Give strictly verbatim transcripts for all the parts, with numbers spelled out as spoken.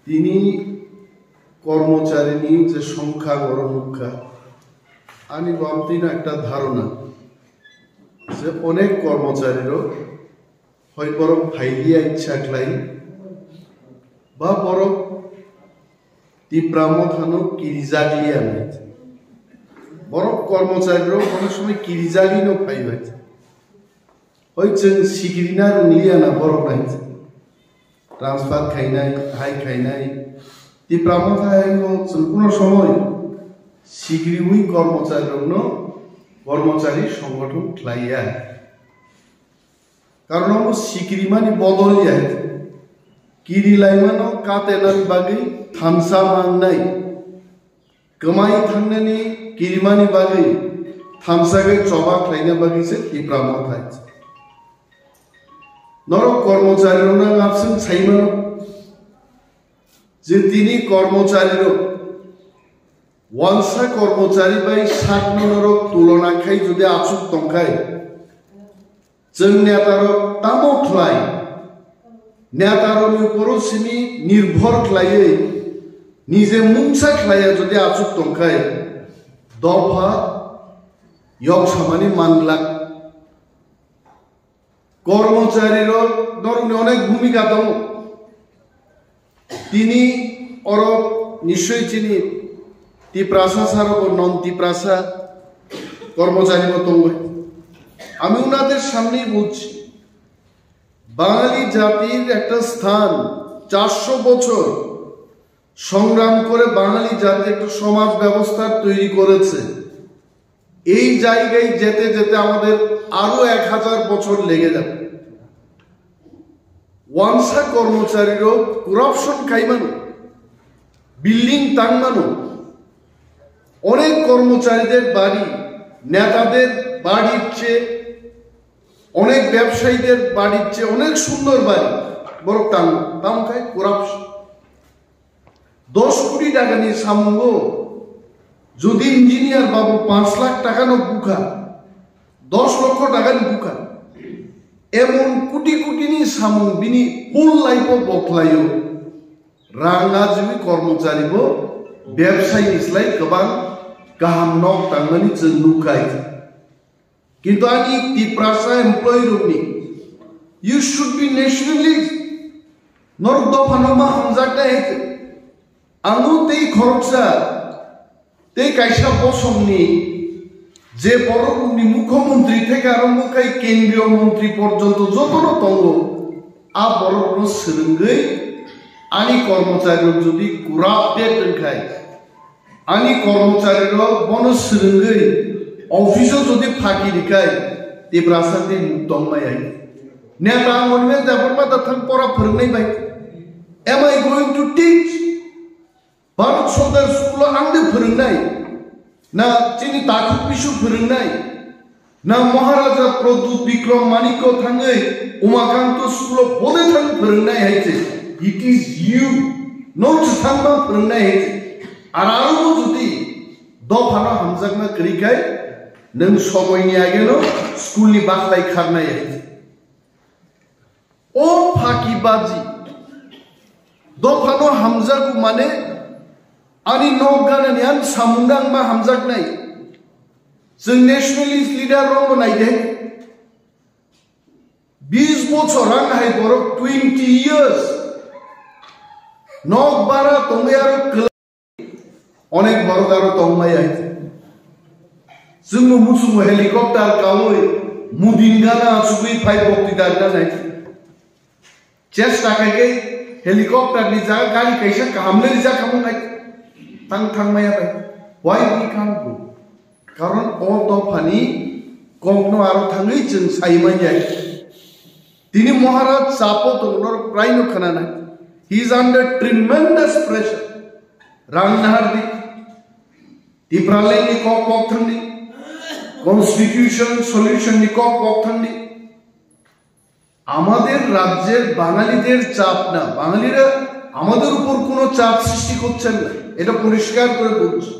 Tini kormocharini je songkha, oro nukha, ani bamtino ekta dharona je onek kormocharirok hoi borok phailiya ichha khlai ba borok Tipra Mothano kirijak liya nai. Borok kormocharirok onek somoi kirijagwino phaibai. Hoi chwng sikrina rwngliya na borok nai. Transfer khainai, hai khainai. Tipra Motha hai no chwng kuno somoi sikriwi kormocharirokno kormochari songgothon khlaiya. Karon omo sikrimani bodol ya. Kirilaimano katenani bagwi thansa mangnai. Kwmai thangnani kirimani bagwi thansa khe choba khlaina bagwi se Tipra Motha hai. Norok kormocharirokno ang abswng saimano je tini kormocharirok wansa kormochari bai sakno norok tulona khai jodi achuk tongkhai, chwng netarok tamo khlai? Netarokni uporo simi nirbhor khlaiwi nije mungsa khlaiya jodi achuk tongkhai, dopha yok samani manglak. Kormocharirok norokni onek bhumika tongo. Tini oro নিশ্চয়ই chini Tiprasa saro bo non Tiprasa kormochari bo tongo. আমি ওনাদের সামনেই বলছি, বাঙালি জাতির একটা স্থান, চারশো বছর সংগ্রাম করে বাঙালি জাতি একটা সমাজ ব্যবস্থা তৈরি করেছে। এই জায়গায় যেতে যেতে আমাদের আরো এক হাজার বছর লেগে যাবে। Wansa kormocharirok corruption khaimano, building tangmano, onek kormocharider bari, netader bari che, onek bebsayider bari che, onek sundor bari borok tang, tamkhe corruption. দশ কোটি টাকানি সামুঙ্গো যদি ইঞ্জিনিয়ার বাবু পাঁচ লাখ টাকানো বুকা, দশ লক্ষ টাকানি বুকা, এমন কোটি কোটিনি সামুং বিনি ফুল লাইফও বকলাইও। রাং আজিবি কর্মচারীবো ব্যবসায়ী ইসলাই গোবাং গাহাম nok tangmani chwng nukkhai. কিন্তু ani Tiprasa employee rokni, you should be nationalist. Norok dophano ma hamjaknai hai khe. Ang tei khoroksa, tei kaisa bosongni je borokni mukhyamantri theke arombo khai kendriyo mantri porjonto jotono tongo, a borokno swrwngwi ani kormocharirok jodi corrupted wngkhai, ani kormocharirok bono swrwngwi office-o jodi phaki rikhai, Tiprasa tei muk tongmai hai. Neta ang monime jabon ma da thang pora phwrwngnai bai. Am I going to teach? Bharat Sardar school-o ang de phwrwngnai, na chini takhuk bisu phwrwngnai, na Maharaja Pradyut Bikram Manikya thangwi Umakanto school-o bode thang phwrwngnai hai se. It is you. Nok chwthangma phwrwngnai hai se. Ar aro jodi dophano hamjakma kwrwi khai, nwng somoini ageno school-ni bakhlai kharnai hai se. O phakibaji, dophano hamjago mane ani nok ganani ani samungno ang ma hamjaknai. Chwng nationalist leader rokno naide. Bis bochor ang hai borok twenty years nok bara tongwi aro kwlai. Onek borok aro tongmaya. Chwngno muchungo helicopter kaui mudin gana achugwi phai bokti darina nai. Chesta khaikhe helicopter ni jaga gari kaisa kaham le rijak khamung nai. Tang thangmaya bai. Why we can't go? Karon o dophani kokno aro thangwi chwng sai manya. Tini Maharaj chapo tongo, norok praino khwnanai. He is under tremendous pressure. Rang nahardi. Tipraland ni kok kok thangdi. Constitution solution ni kok kok thangdi. আমাদের রাজ্যের বাঙালিদের চাপ না, বাঙালিরা আমাদের উপর কোনো চাপ সৃষ্টি করছেন না, এটা পরিষ্কার করে বলছি।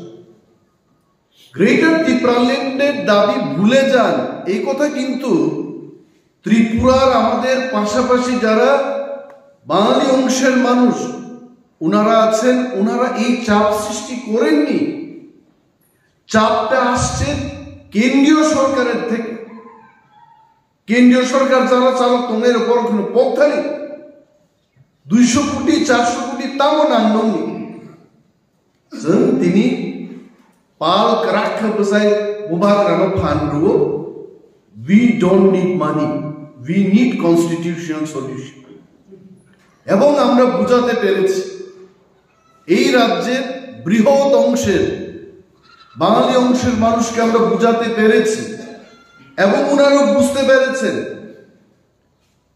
গ্রেটার টিপ্রাল্যান্ডের দাবি ভুলে যান, এই কথা কিন্তু ত্রিপুরার আমাদের পাশাপাশি যারা বাঙালি অংশের মানুষ, ওনারা আছেন, ওনারা এই চাপ সৃষ্টি করেননি। চাপটা আসছে কেন্দ্রীয় সরকারের থেকে। কেন্দ্রীয় সরকার যারা চালক, তোমরা এর বড় কোনো পক্ষানি দুইশো কোটি, চারশো কোটি তাও নাম নমনি। Chwng tini pal kwrak khe bwsai bubagrano phan rwo. We don't need money, we need constitutional solution. এবং আমরা বুঝাতে পেরেছি, এই রাজ্যের বৃহৎ অংশের, বাঙালি অংশের মানুষকে আমরা বুঝাতে পেরেছি এবং ওনারাও বুঝতে পেরেছেন।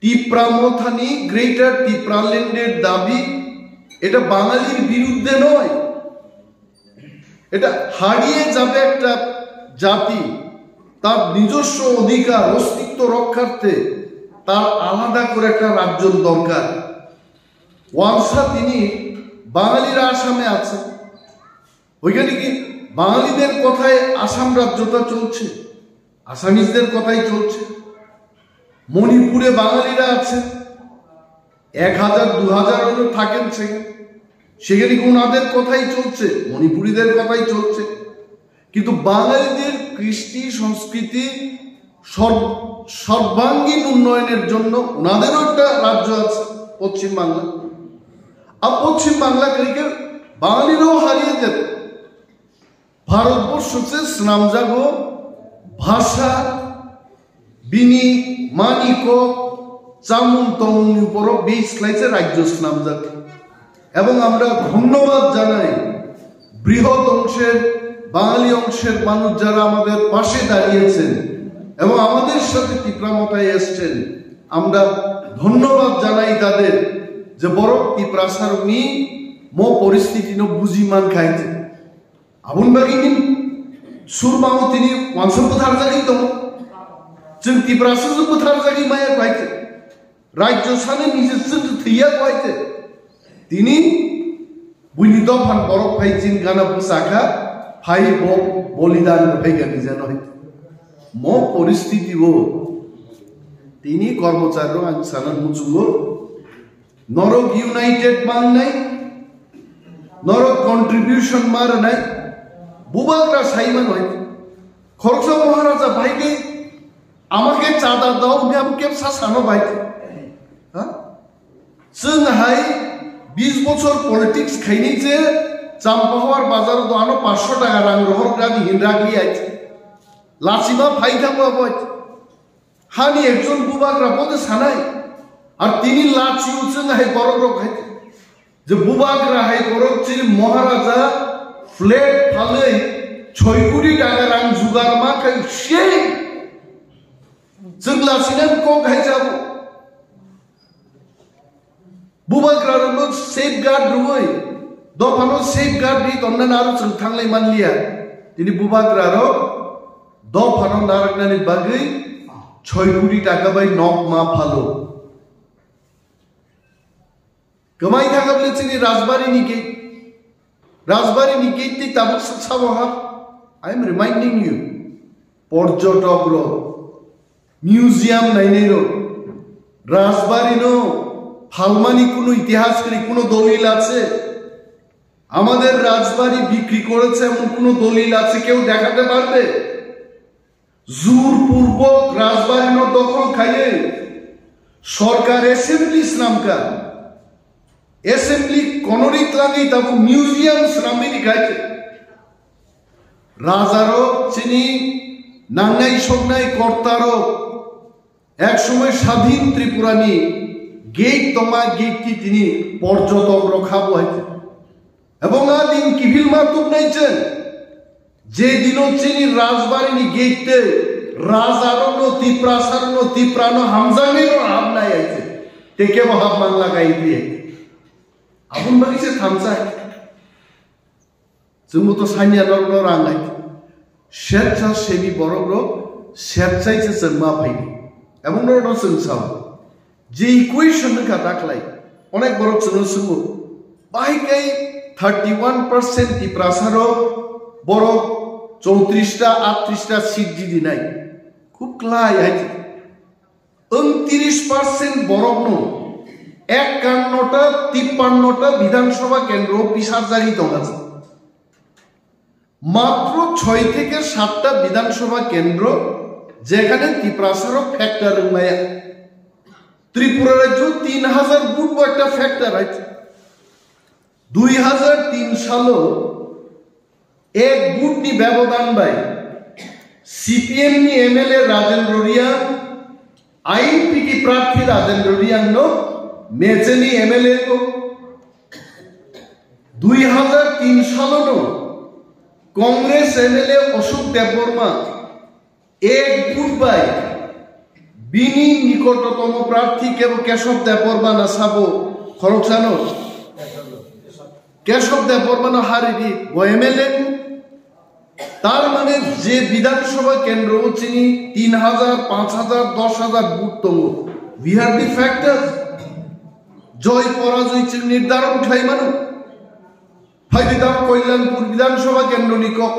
তিপ্রা মথানি, গ্রেটার তিপ্রাল্যান্ডের দাবি, এটা বাঙালির বিরুদ্ধে নয়, এটা হারিয়ে যাবে একটা জাতি, তার নিজস্ব অধিকার, অস্তিত্ব রক্ষার্থে তার আলাদা করে একটা রাজ্য দরকার। ওয়াংসা তিনি বাঙালিরা আসামে আছে, ওইখানে কি বাঙালিদের কথায় আসাম রাজ্যটা চলছে? আসামিজদের কথাই চলছে। মণিপুরে বাঙালিরা আছে, এক হাজার দু হাজার হলেও থাকেন সেখানে, সেখানে কি ওনাদের কথাই চলছে, মণিপুরীদের কথাই চলছে। কিন্তু বাঙালিদের কৃষ্টি সংস্কৃতি সর্ব- সর্বাঙ্গীন উন্নয়নের জন্য ওনাদেরও একটা রাজ্য আছে পশ্চিম বাংলা। আর পশ্চিম বাংলা থেকে বাঙালিরাও হারিয়ে যাবে। ভারতবর্ষ যে স্নামজাগো ভাষা, bini mani kok, chamung tongmungni borok base khlaise rajyo swnamjak. এবং আমরা ধন্যবাদ জানাই বৃহৎ অংশের, বাঙালি অংশের মানুষ যারা আমাদের পাশে দাঁড়িয়েছেন এবং আমাদের সাথে তিপ্রা মথায় এসছেন, আমরা ধন্যবাদ জানাই তাদের যে বড় তিপ্রাসার উনি মো পরিস্থিতি no bujiman khaite. Aboni bagwi ni surbango tini wansuk bwtharjagwi tongo. Chwng Tiprasa se bwtharjagwi maya kwlaite. Rajyo sani niji chwng thwiya kwlaite. Tini buini dophan borok phai chini gana bwsakha, phai bo bolidan phai gani jano hai. Mo poristhiti o tini kormochari rok ang sana muchungo. Norok united mangnai, norok contribution ma rwnai, bubagra sai manoi. Khoroksa Maharaja bhai de, amake chada dao, hwnwi abo kebsa sano bhai de. Ha? Chwng hai bis bochor politics khainai je, Champahowar bazar do ano pansho taka rang rohor grani hinra gli ait. Lachima phai thangma boit. Hani ekjon bubagra bote sanai. Ar tini lachi uchung hai borok rok hai. Je bubagra hai borok chini Maharaja flat phalwi choi kuri taka rang jugar ma khai sei. Chwng lachina kok hai jabo. Bubagra rokno safeguard rwui, dophano safeguard ri tonna naro chwng thanglai manliya. Tini bubagra rok dophano narwknani bagwi choi kuri taka bai nok ma phalo. Kwmai thangabli chini Rajbari ni gate, Rajbari ni gate ti tabuk sabo ha. I am reminding you, porjotok rok, museum nainai rok, Rajbari no phalmani kuno itihas kri, kuno dolil ache? Amader Rajbari bikri koreche emon kuno dolil ache keu dekhate parbe? Jurpurbok Rajbari no dokhol khaiye sorkar assembly swnamkha. Assembly konori twlangwi tabuk museum swnamwi ni khaikhe. Rajarok chini nangnai soknai kortarok ek somoi sadhin Tripura ni gate tongma gate ti tini porjotok rok habo hai. Ebong a din kiphilma tubnai chwng, je dino chini Rajbari ni gate tei Raja rokno, Tiprasa rokno, Tipra no hamjaknai rok habnai aise. Te kebo hab mangla kai phi. Abun bagi se thamsai. Chwngbo to sanya norok no rangnai. Setsasemi borok rok setsai se chwngma phaidi. Ebong norok no chwng sao. Je equation wngkha daklai, onek borok chwngno swngo, bahai kai thirty one percent Tiprasa rok, borok chowtris ta, atris ta seat jidinai. Khub klai hai. Wng tris percent borokno ekkannota, tippannota Bidhan Sabha kendro pisarjagwi tongkha. Matro choi theke satta Bidhan Sabha kendro, jekhane Tiprasarok factor wngmaya. Tripura rajyo tin hajar vote bo ekta factor hai. Dui hajar tin salo ek vote ni bebodan bai C P M ni M L A Rajendra Reang, I N P T prarthi Rajendra Reang no mecheni M L A ko. Dui hajar tin salo no Congress M L A Ashok Debbarma ek vote bai bini nikototomo prarthi kebo Keshav Debbarma na sabo khoroksano. Keshav Debbarma no haridi bo M L A. Tar mane je Bidhan Sabha kendro o chini tin hajar, panch hajar, dosh hajar vote tongo. We are the factors. Joy porajoy chwng nirdharon khlai mano. Phai Bidhan Kalyanpur Bidhan Sabha kendro ni kok.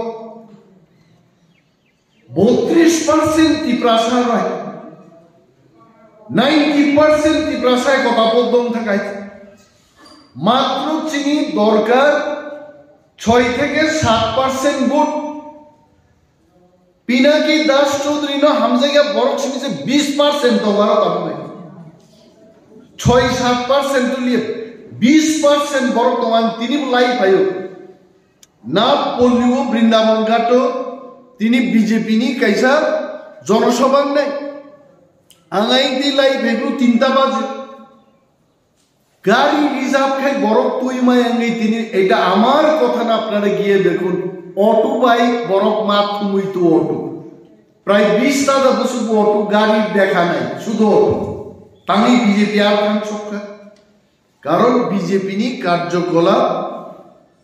Botris percent Tiprasa bai, ninety percent Tiprasa kota podong thakai. Matro chini dorkar choi theke sat percent vote. Pinaki Das Chaudhary no hamjakya borok simi se bis percent tongaro tabuk nai. Choi sat percent tuliye bis percent borok tongan tini bo lai phaio. Na polio Brindaban Ghato tini B J P ni kaisa jonosabha wngnai. Ang ayang twi lai phaiphru tinta baje. Gari reserve khai borok twi mai wngwi tini, এটা আমার কথা না, আপনারা গিয়ে দেখুন, auto bai borok ma thumwi tu auto. প্রায় বিশ হাজার বছর auto গাড়ি দেখা নাই, শুধু auto. Tangwi B J P ar thang sokha. Karon B J P ni karjokolap,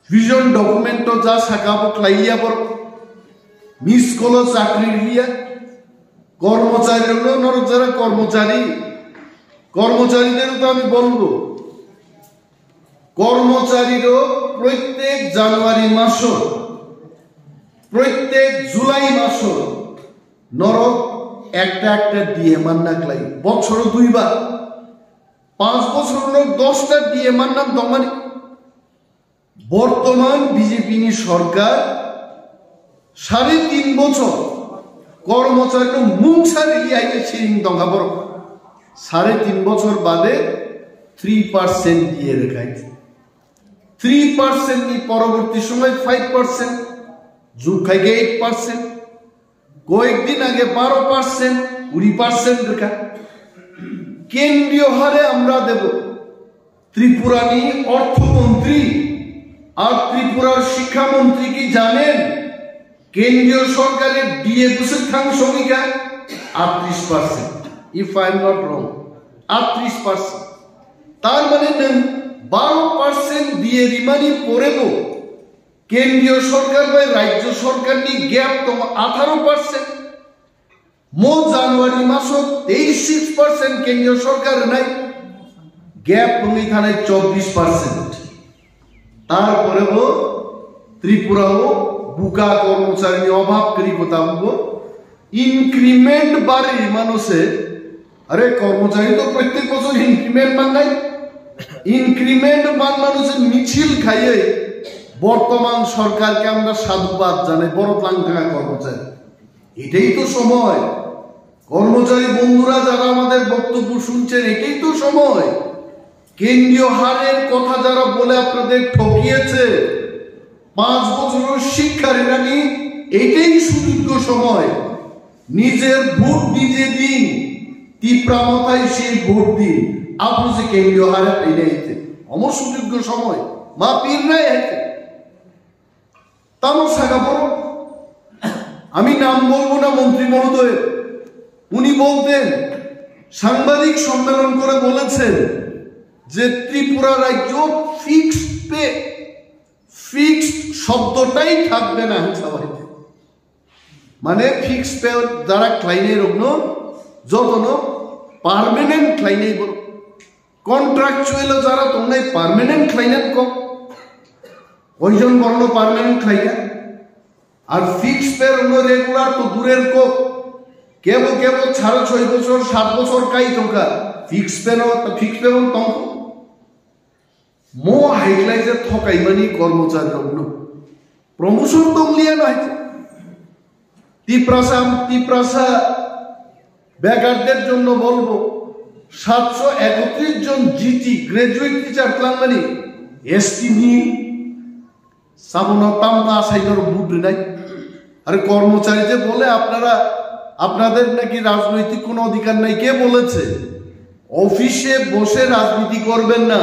vision document o ja saka bo khlaiya borok, miss call o chakri liya, kormochari rok no norok jara kormochari, kormochari der to ami bolbo, kormochari rok proitek January maso, proitek July maso norok ekta ekta D A manna khlai, bochoro duibar. Panch bochor no dosta D A manna tongmani. Bortoman B J P ni sorkar sare tin bochor kormochari no mungsa ri ya siring tongkha borok. Sare tin bochor bade three percent D A rwkhai. Three percent ni poroborti somoy five percent, jug khai khe eight percent. কয়েকদিন আগে বারো পার্সেন্ট, কুড়ি পার্সেন্ট রেখা। কেন্দ্রীয় হারে আমরা দেব। ত্রিপুরানি অর্থমন্ত্রী আর ত্রিপুরার শিক্ষামন্ত্রী কি জানেন কেন্দ্রীয় সরকারের ডিএ বুসে থাং সমীক্ষা আটত্রিশ percent, if I am not wrong, আটত্রিশ পার্সেন্ট। তার মানে নেন বারো পার্সেন্ট দিয়ে রিমানি পরেও কেন্দ্রীয় সরকার bai রাজ্য সরকারনি গ্যাপ tongo আঠারো পার্সেন্ট। Mo January maso তেইশ, six percent কেন্দ্রীয় সরকার wnai, গ্যাপ wngwi thanai চব্বিশ percent. তারপরেও ত্রিপুরাও বুকা কর্মচারীর অভাব করি কথা বলবো। ইনক্রিমেন্ট বাড়ি মানুষে, আরে কর্মচারী তো প্রত্যেক বছর ইনক্রিমেন্ট মান নাই, ইনক্রিমেন্ট মান মানুষে মিছিল খাইয়ে বর্তমান সরকারকে আমরা সাধুবাদ জানাই, বড় প্লাং থাকা কর্মচারী। এটাই তো সময়। কর্মচারী বন্ধুরা যারা আমাদের বক্তব্য শুনছেন, এটাই তো সময়। কেন্দ্রীয় হারের কথা যারা বলে আপনাদের ঠকিয়েছে, পাঁচ বছরের শিক্ষা রেনানি, এটাই সুযোগ্য সময়। নিজের ভোট নিজে দিন, টিপ্রা মাথায় সেই ভোট দিন। আপনি যে কেন্দ্রীয় হারে ফিরে আইতে, অমর সুযোগ্য সময়, মা পীর নাই আইতে। তামর সাগা বড়, আমি নাম বলবো না মন্ত্রী মহোদয়, উনি বলতেন, সাংবাদিক সম্মেলন করে বলেছেন যে ত্রিপুরা রাজ্য ফিক্সড পে, ফিক্সড শব্দটাই থাকবে না। মানে ফিক্সড পে যারা খ্লাইনাই রকম যতন পার্মানেন্ট খ্লাইনাই বড়। Contractual jara tongnai permanent khlainani kok. Koijon borokno permanent khlaikha? Ar fixed pay rokno regular to durer kok. Kebo kebo sare choi bochor, sat bochor kai tongkha. Fixed pay no, fixed pay no tongkha. Mo haiklai je thokaimani kormocharirokno promotion tongliya no hai. Tiprasa, Tiprasa বেকারদের জন্য বলবো, সাতশো একত্রিশ জন GT, graduate teacher tlangmani, ST নিয়ে সাবনা তামনা সাইডর ভোট নাই। আরে কর্মচারী যে বলে আপনারা, আপনাদের নাকি রাজনৈতিক কোনো অধিকার নাই, কে বলেছে? অফিসে বসে রাজনীতি করবেন না,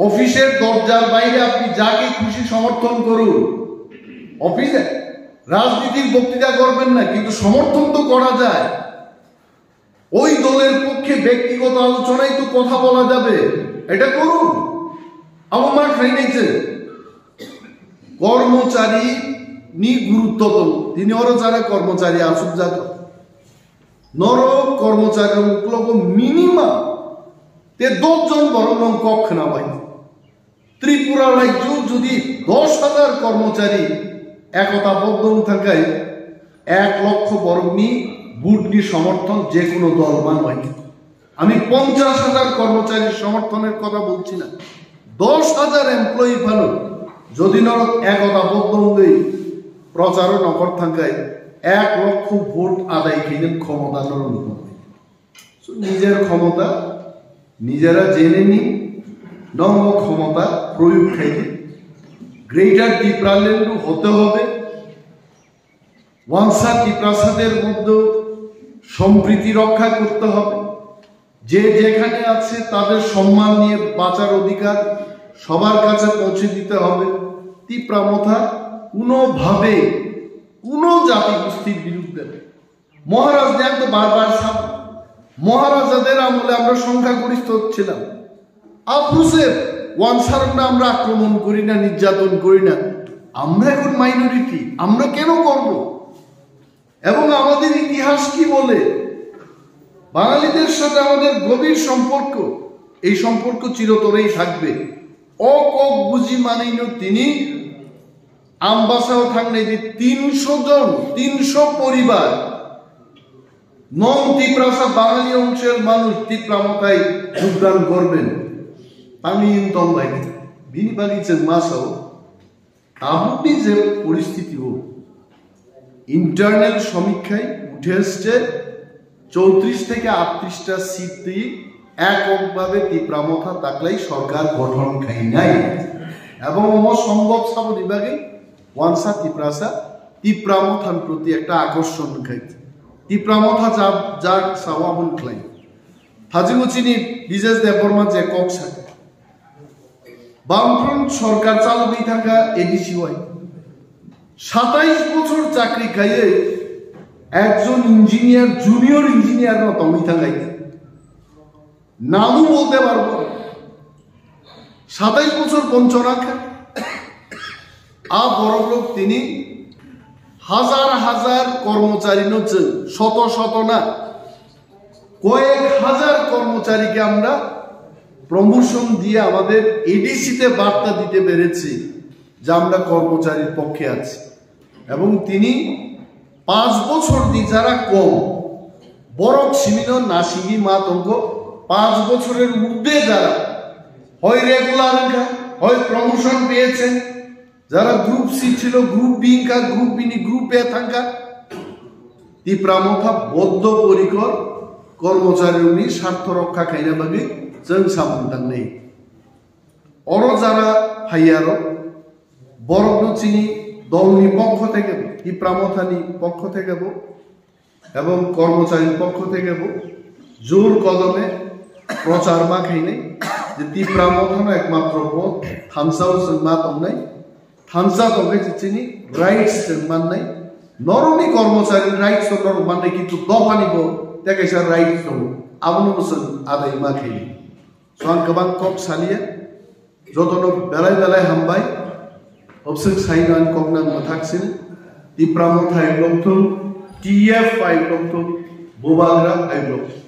অফিসের দরজার বাইরে আপনি যাকে খুশি সমর্থন করুন। অফিসে রাজনীতির বক্তৃতা করবেন না, কিন্তু সমর্থন তো করা যায়। ওই দলের পক্ষে ব্যক্তিগত আলোচনায় তো কথা বলা যাবে, এটা করুন। আমার মা খাই নিয়েছে। কর্মচারী নি গুরুত্ব তো, তিনি ওরা যারা কর্মচারী আসুক যাক, নর কর্মচারী লোক মিনিমাম তে দশ জন বড় লোক কক্ষ না পাই। ত্রিপুরা রাজ্য যদি দশ হাজার কর্মচারী একতাবদ্ধ থাকায় এক লক্ষ বরংনি ভোটনি সমর্থন যে কোনো দল মান হয়। আমি পঞ্চাশ হাজার কর্মচারীর সমর্থনের কথা বলছি না, দশ হাজার এমপ্লয়ি ফানো যদি নরক একতাবদ্ধ হয়ে প্রচারও নকর থাকায় এক লক্ষ ভোট আদায় খেলেন ক্ষমতা নরক। So, নিজের ক্ষমতা নিজেরা জেনে নিন, নম ক্ষমতা প্রয়োগ খাইতে গ্রেটার টিপ্রাল্যান্ড হতে হবে। ওয়ানসা টিপ্রাসাদের মধ্যে সম্প্রীতি রক্ষা করতে হবে। যে যেখানে আছে তাদের সম্মান নিয়ে বাঁচার অধিকার সবার কাছে পৌঁছে দিতে হবে। তিপ্রা মথা কোনোভাবে কোনো জাতিগোষ্ঠীর বিরুদ্ধে মহারাজ দেন তো বারবার সাব, মহারাজাদের আমলে আমরা সংখ্যাগরিষ্ঠ ছিলাম। আফসোসে ওয়ানসারকরা আমরা আক্রমণ করি না, নির্যাতন করি না। আমরা এখন মাইনরিটি, আমরা কেন করব? এবং আমাদের ইতিহাস কি বলে? বাঙালিদের সাথে আমাদের গভীর সম্পর্ক, এই সম্পর্ক চিরতরেই থাকবে। অ কক বুঝি মানিন্য তিনি আমবাসাও থাকলে যে তিনশো জন, তিনশো পরিবার নন তিপ্রাসা বাঙালি অংশের মানুষ তিপ্রা মতায় যোগদান করবেন। আমি ইনতম ভাই বিনি বাগি যে মাসাও তাবুকনি যে পরিস্থিতি হোক, ইন্টারনাল সমীক্ষায় উঠে এসছে চৌত্রিশ থেকে আটত্রিশটা সিট এককভাবে তিপ্রা মথা তাকলাই সরকার গঠন খাই নাই। এবং অম সম্ভব সাবনি বাকি ওয়ানসা তিপ্রাসা তিপ্রা মথার প্রতি একটা আকর্ষণ খাই। তিপ্রা মথা যা যা সাওয়াবন খাই। থাজিমুচিনি বিজেশ দেববর্মা যে কক সাকে বামফ্রন্ট সরকার চালু হয়ে থাকা এডিসিওয়াই সাতাইশ বছর চাকরি খাইয়ে একজন ইঞ্জিনিয়ার, জুনিয়র ইঞ্জিনিয়ার না তমিতা গাইতে নামও বলতে পারবো না। সাতাইশ বছর বঞ্চনা খা-, আ বড় লোক তিনি হাজার হাজার কর্মচারী নচ্ছে, শত শত না, কয়েক হাজার কর্মচারীকে আমরা প্রমোশন দিয়ে আমাদের এডিসিতে বার্তা দিতে পেরেছি যে আমরা কর্মচারীর পক্ষে আছি। এবং তিনি পাঁচ বছর দি যারা কম, বরক সিমিনো নাসিগি মা তঙ্ক পাঁচ বছরের ঊর্ধ্বে যারা হয় রেগুলার হয় প্রমোশন পেয়েছেন, যারা গ্রুপ সি ছিল, গ্রুপ বি ইনকা, গ্রুপ বি নি গ্রুপ এ থাকা, তিপ্রা মথা বদ্ধপরিকর কর্মচারী উনি স্বার্থ রক্ষা খাইনা বাকি চং সাবুন তাংনি। অরো যারা হাইয়ারো বরক চিনি দলনি পক্ষ থেকে, তিপ্রা মথানি পক্ষ থেকে এবং কর্মচারীর পক্ষ থেকে জোর কদমে প্রচার মা খাইনি যে তিপ্রা মথানো একমাত্র পথ থামসাও চং মা তংনাই, থামসা তংকে যে চিনি রাইটস চং মাননাই, নরমনি কর্মচারী রাইটস তো নরম মাননাই কিন্তু দফানিবো তেকাইসা রাইটস দো, আবনো চং আদায় মা খাইনি। So ang kwbang kok saliya, jotono belai belai hambai. Obswk saino ang kok nang mwthak sini. Tipra Motha hai blok thung, T F hai blok thung, Bubagra hai blok thung.